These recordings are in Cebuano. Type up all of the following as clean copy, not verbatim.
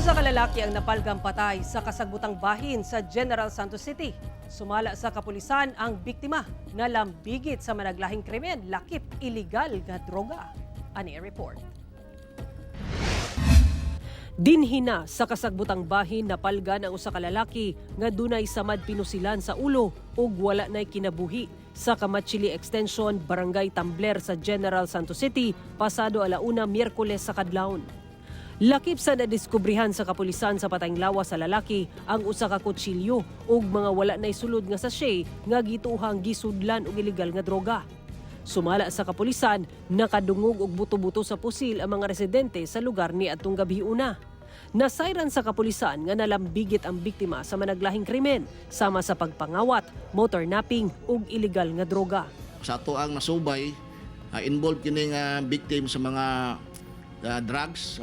Usa ka lalaki ang napalgang patay sa kasagbutang bahin sa General Santos City. Sumala sa kapulisan, ang biktima nalambigit sa managlahing krimen lakip illegal nga droga. Ani ang report. Dinhina sa kasagbutang bahin napalgan ang usa ka lalaki nga dunay samad pinusilan sa ulo ug wala nay kinabuhi sa Camachili Extension, Barangay Tambler sa General Santos City pasado 1:00 Miyerkules sa kadlawon. Lakip sa nadiskubrihan sa kapulisan sa patayng lawas sa lalaki ang usa ka kutsilyo ug mga wala nay sulod nga sachet nga gituohang gisudlan og ilegal nga droga. Sumala sa kapulisan, nakadungog og buto-buto sa pusil ang mga residente sa lugar ni atong gabiuna. Nasayran sa kapulisan nga nalambigit ang biktima sa managlahing krimen sama sa pagpangawat, motor napping ug ilegal nga droga. Sa ato ang nasubay, involved kini nga victim sa mga drugs,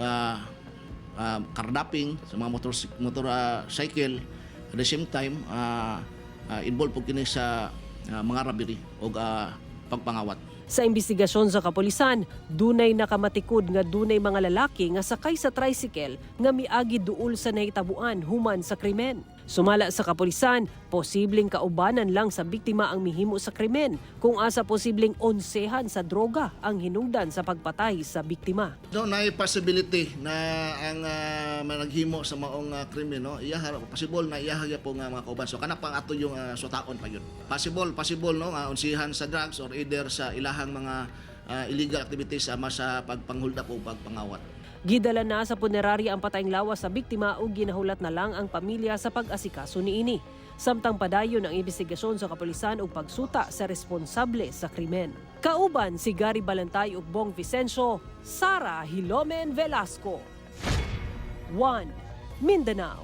carnapping sa mga motor motor cycle. At the same time, involved po kini sa mga robbery o pagpangawat. Sa imbestigasyon sa kapulisan, dunay nakamatikod nga dunay mga lalaki nga sakay sa tricycle nga miagi duol sa nahitabuan human sa krimen. Sumala sa kapulisan, posibleng kaubanan lang sa biktima ang mihimo sa krimen kung asa posibleng onsehan sa droga ang hinungdan sa pagpatay sa biktima. No, naay possibility na ang managhimo sa maong krimen, no, iya possible na iya po nga mga kauban. So kana pang ato yung sutaon pa yun. Possible, possible, no, nga onsihan sa drugs or either sa ilahang mga illegal activities ama sa pagpanghold up o pagpangawat. Gidala na sa punerarya ang patayng lawas sa biktima ug ginahulat na lang ang pamilya sa pag-asikaso niini. Samtang padayon ang imbestigasyon sa kapulisan ug pagsuta sa responsable sa krimen. Kauban si Gary Balantay ug Bong Vicencio, Sara Hilomen Velasco. 1. Mindanao.